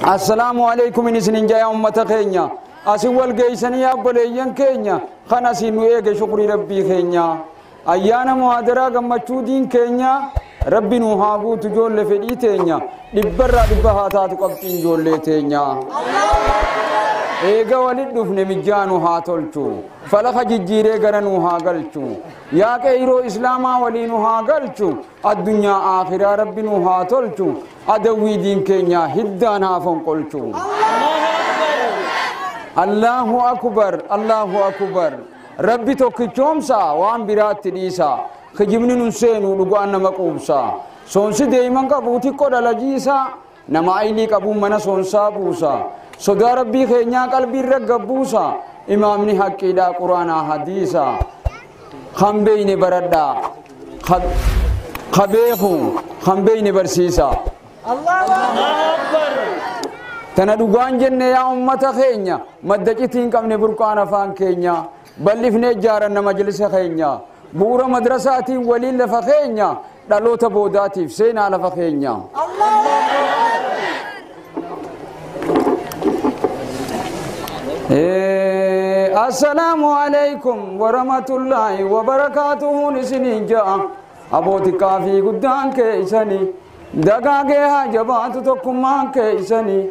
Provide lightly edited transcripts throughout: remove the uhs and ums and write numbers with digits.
Assalaamu alaikum isinin jaya ummata keenya. Asin wal geeysanii obboleeyyan keenya kan asiin nu eege shukrii rabbii keenya. Ayyaana muhaadaraa gammachuu diin keenya rabbi nu haa guutu ijoollee fedhii teenya dhibbarraa dhibba haa taatu qabxiin ijoollee teenya. Eega walit dhufne mijjaa nu haa tolchu falaqa jijjiiree gara nu haa galchu yaa qeyroo islaamaa walii nu haa galchu addunyaa aakhiraa rabbi nu haa tolchu adawwii diin keenya hiddaan haa fonqolchu. Allahu akbar Allahu akbar rabbi tokkichoomsa waan biraatti dhiisa kijibni nun seenu dhugaan nama quubsa soonsi deeman qabu xiqqoo dhalajiisa nama aylii qabuun mana soonsaa buusa sodaa rabbii keenyaa qalbii irra gabbuusa imaamni haqqiidha quraanaa hadiisa kan beeyne baradhaa ka beeku kan beeyne barsiisa. Tana dhugaan jenne yaa ummata keenya madda citii hin qabne burqaan afaan keenya bal'ifnee ijaaranna majlisa keenya bu'uura madrasaatiin waliin lafa keenya dhaloota boodaatiif seenaa lafa keenya. Assalaamu alaikum warahmatullaahi wabarakaatuhu isiniin ja'a abooti kaafii guddaan keeysanii dagaagee haa jabaatu tokkummaan keeysanii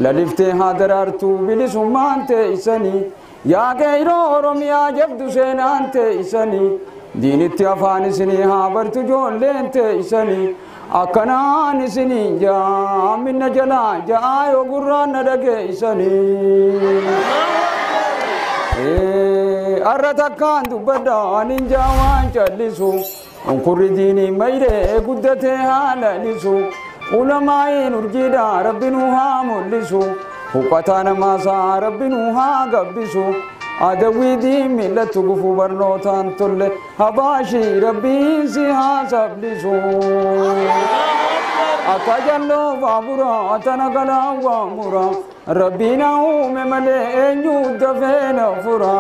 laliftee haa daraartuu bilisummaan teeysanii yaa qeyroo oromiyaa jabdu seenaan teeysanii diinitti afaan isinii haa bartu ijoolleen teeysanii akkanaan isinii jaa minna jalaa ja'aa yoo gurraan na dhageeysanii. Arra takkaan dubbadha anin jaa waan callisu unkurri diinii mayree guddatee haa lalisu ulamaa'iin urjiidha rabbi nu haa mul'isu huqqataa namaasaa rabbi nu haa gabbisu adawwii diin millattu gufuu barnootaan tolle habaashii rabbiin si haa sablisu. Akka jalloo baaburaa tana galaa waamura rabbiin uume malee eenyu dafee na fura.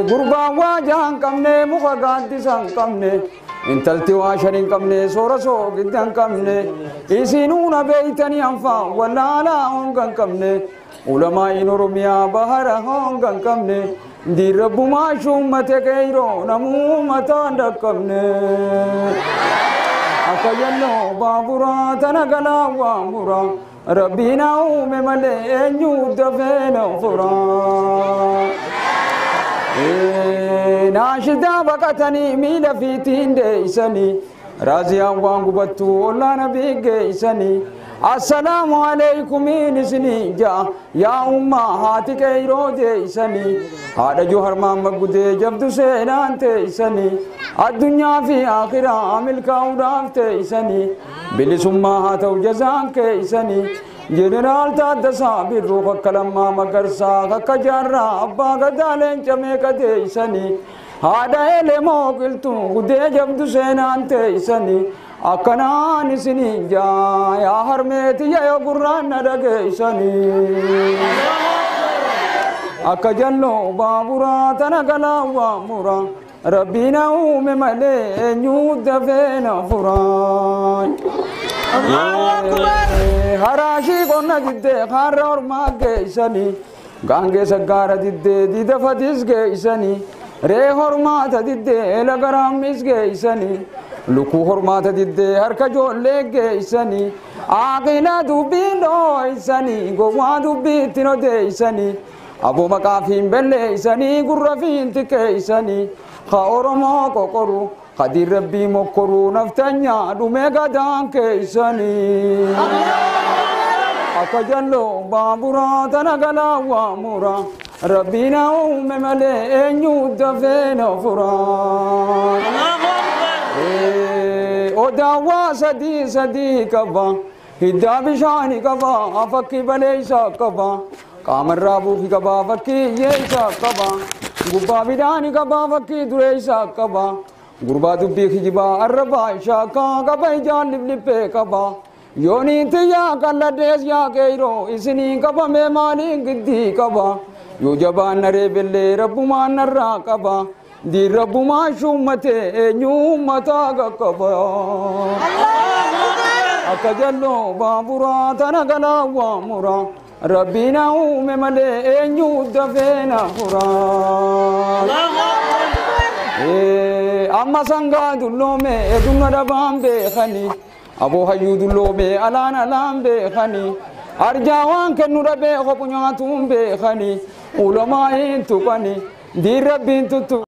Gurbaan waajaa hin qabne muka gaaddisa hin qabne intalti waa shan hin qabne soora soogidda hin qabne isinuu na beeytanii anfaa wallaalaa honga hin qabne ulamaa'iin oromiyaa bahara honga hin qabne diin rabbumaa shuummate qeyroo namuu mataa hin dhaqqabne. Akka jalloo baaburaa tana galaa waamura rabbiin uume malee eenyu dafee na fura. Naashidaa baqatanii miila fiitiin deeysanii raaziyaan waan gubattu ollaana biiggeeysanii assalaamu alaykumiin isinii ja'a yaa ummaa haati qeyroo deeysanii haadha Johar Mahammad Gudee jabdu seenaan teeysanii addunyaa fi akhiraa milkaa'uudhaaf teeysanii bilisummaa haa ta'u jazaan keeysanii Jeneraal Taaddasaa Birruu kakka Lammaa Magarsaa kakka Jaarraa Abbaa Gadaa Leenca meeqa teeysanii haadha Elemoo Qilxuu Gudee jabdu seenaan teeysanii akkanaan isinii jaa yaa harmeetiyya yoo gurraan na dhageeysanii. Akka jalloo baaburaa tana galaa waamura rabbiin uume malee eenyu dafee na furaa. Haraashii qonna diddee kaarra ormaa geeysanii gaangee saggaara diddee diida fadis geeysanii ree hormaata diddee laga raammis geeysanii lukkuu hormaata diddee harka ijoollee geeysanii aaqila dubbiin dhooysanii gowwaa dubbiitti odeeysanii aboo maqaafiin belleeysanii gurra fiin xiqqeeysanii ka Oromoo qoqoru Kadir rabbii mokkoruu naftanyaa dhumee gadaan keeysanii. Akka jalloo baaburaa tana galaa waamura rabbiin uume malee eenyu dafee na furaa. Odaawwaa sadii sadii qaba hiddaa bishaanii qaba fakkii baleeysaa qaba qaamarraa buufi qaba fakkii hiyyeessaa qaba gubbaa midhaanii qaba fakkii dureessaa qaba. Gurbaa dubbii kijibaa arrabaa shaakaa qaba ijaan lipliphee qaba yooniin tiyyaa qalladhees yaa qeyroo isiniin qabame maaliin giddii qaba yoo jabaan naree bellee rabbumaan narraa qaba diin rabbumaa shuummatee eenyu mataa qaqqaba. Akka jalloo baaburaa tana galaa waamuraa rabbiina uume malee eenyu dafeena furaa. Amma sangaa dulloome edunna dhabaan beekani aboo hayyuu dulloome alaan alaan beekani arjaa waan kennu dhabee kophu nyaatuun beekani ulamaa hin tuqani diin rabbiin tuttu.